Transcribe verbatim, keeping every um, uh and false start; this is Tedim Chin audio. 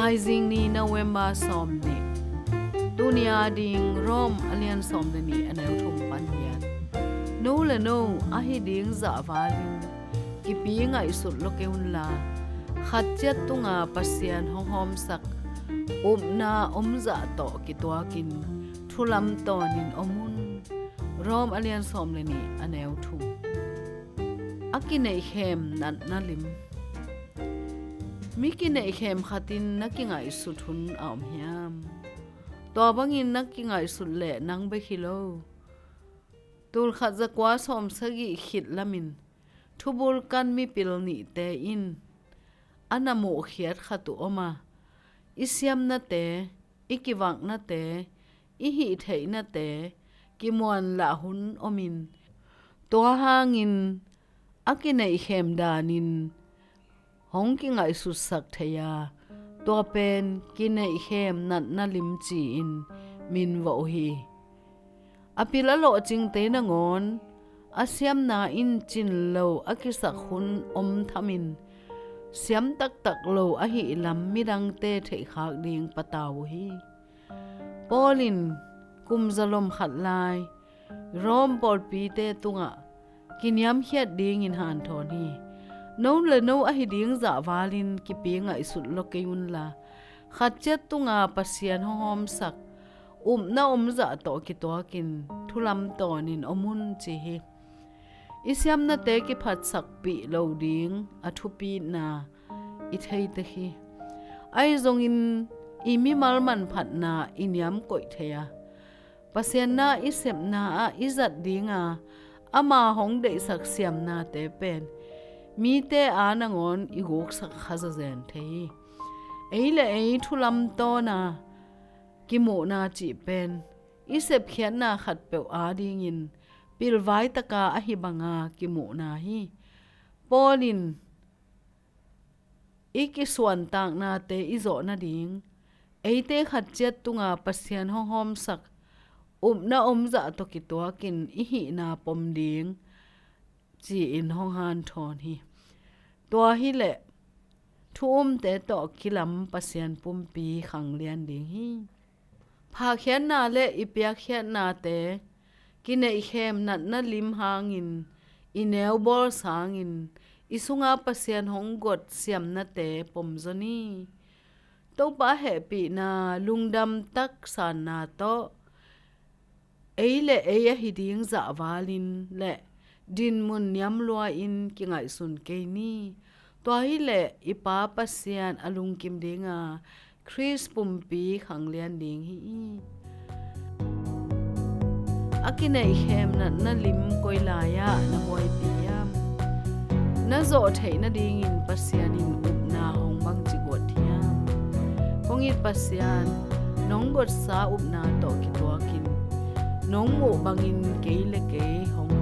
Aizing ni, November sawm nih. Tuni a ding Rom a lian sawm le nih, a neu thum pan giat. No le no ahi ding zahvalin kipi ngaihsut lo kei unla, khat ciat tunga Pasian hong hawmsak upna omzah tawh kituakin thu lamtawnin om un. Rom a lian sawm le nih, a neu thum. A kineihkhem natna lim. Mi kineihkhem khatin na kingaihsut hun a om hiam? Tua bangin na kingaihsut leh nang bek hi lo. Tulkhat zakua sawmsagih khit lamin thubulkan mipil nihte in a na muhkhiat khat uh om a, i siamnate, i kivaknate, i hihtheihnate kimuanlah hun omin, tua hangin a kineihkhem danin hong kingaihsutsak thei a, tua pen kineihkhem natna lim ci-in min va uh hi. A pil a lawhcingte nangawn a siamna in cin lo a kisak hun om thamin, siam taktak lo ahih lam midangte theihkhak ding patau uh hi. Paul in kum zalom khat lai Rom pawlpite tungah kiniamkhiat dingin hanthawn hi. No le no ahi ding zahvalin kipi ngaihsut lo kei unla, khat ciat tunga Pasian hong hawmsak upna omzah tawh kituakin thu lamtawnin om un ci hi. I siamnate kiphatsakpih lo ding a thupitna i theitek hi. Ahi zongin i mimal manphatna i niamkoih thei a, Pasian na i sepna ah i zat dinga ama hong deihsak siamnate pen mite a nangawn i guksak kha zazen thei hi. Ei le ei thu lamtawna kimuhna cih pen i sepkhiatna khatpeuh adingin pilvai taka ahi banga kimuhna hi. Paul in i kisuantaknate i zawh nading, eite khat ciat tunga Pasian hong hawmsak upna omzah tawh kituakin i hihna pom ding ci-in hong hanthawn hi. Tua hileh thu umte tawh kilam Pasian pumpi khanglian ding hi. Phakhiatna le i piakkhiatnate kineihkhem natna lim hangin i neubawl sangin i sunga Pasian hong got siamnate pom zaw ni. Topa hehpihna lungdam tak sanna tawh ei le ei ahi ding zahvalin le dinmun niamlua-in kingaihsun kei ni. Tua hileh i Pa Pasian a lungkim dinga Khrist pumpi khanglian ding hi. A kineihkhem natna lim koi lai-ah na buaipih hiam? Na zawh theih nadingin Pasian in upna hong bangci guat hiam? Kong it Pasian, nong gotsa upna tawh kituakin nong muh bangin kei le kei hong